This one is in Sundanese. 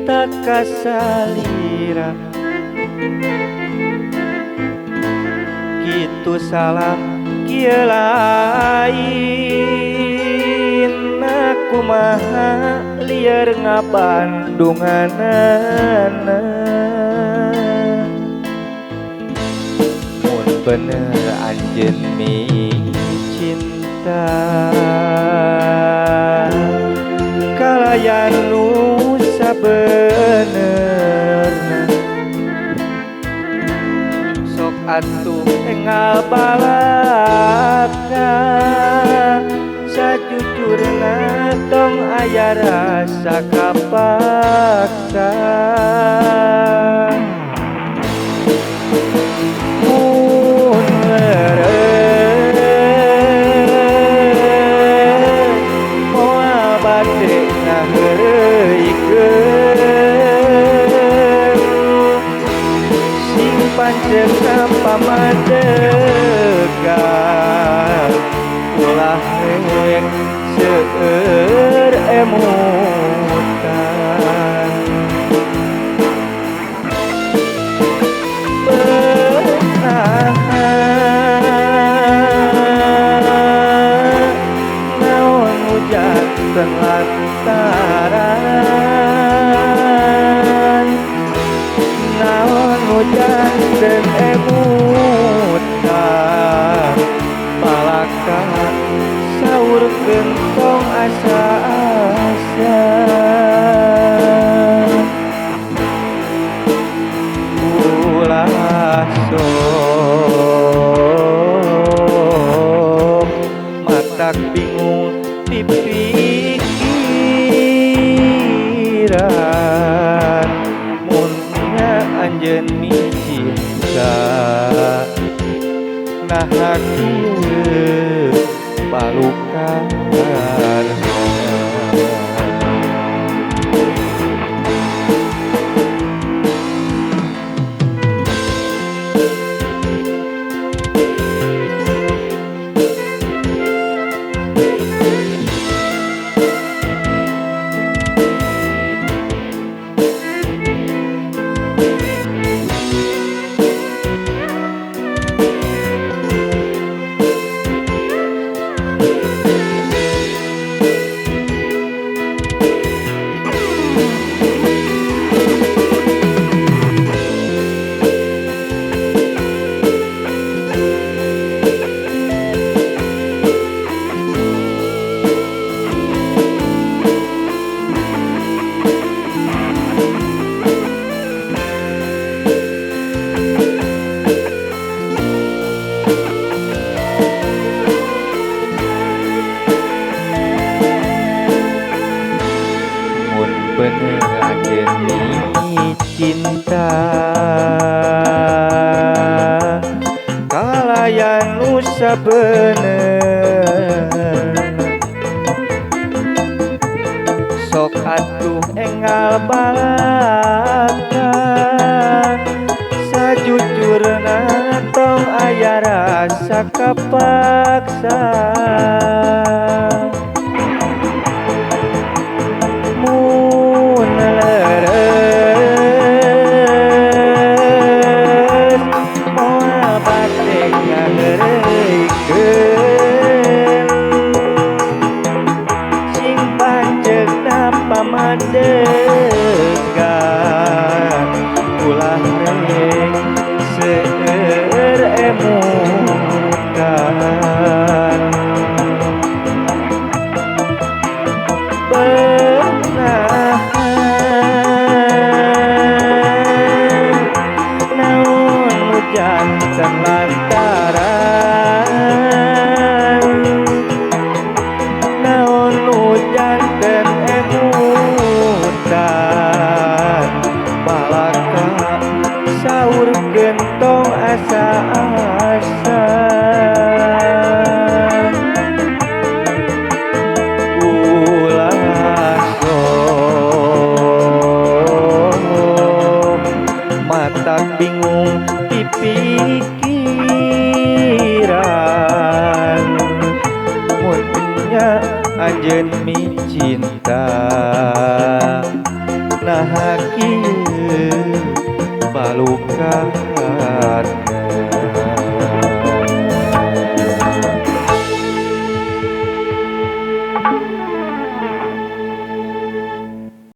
cinta kasalira kitu salah kieu lain kumaha lieur ngabandunganana mun bener anjeun cinta kalayan nu sabenerna sok atuh enggal balaka sajujurna tong aya rasa kapaksa mun leres moal bade ngaheureuykeun sing pancen pamadegan ulah rek seueur emutan pernah naon hujan lantaran naon hujan den emutan palaka saur gentong asa-asa ulah sok matak bingung pipikiran munnya anjeun micinta naha kieu palukan. Bener anjeun cinta kalayan nu sabenerna sok atuh enggal balaka sajujurna tong aya rasa kapaksa mun leres moal bade ngaheureuykeun sing pancegna pamadegan ulah rek seueur emutan jantan lantaran naon hujan den emutan balaka saur gentong asa-asa ulah sok matak bingung pikiran munnya anjeun micinta naha lekatna.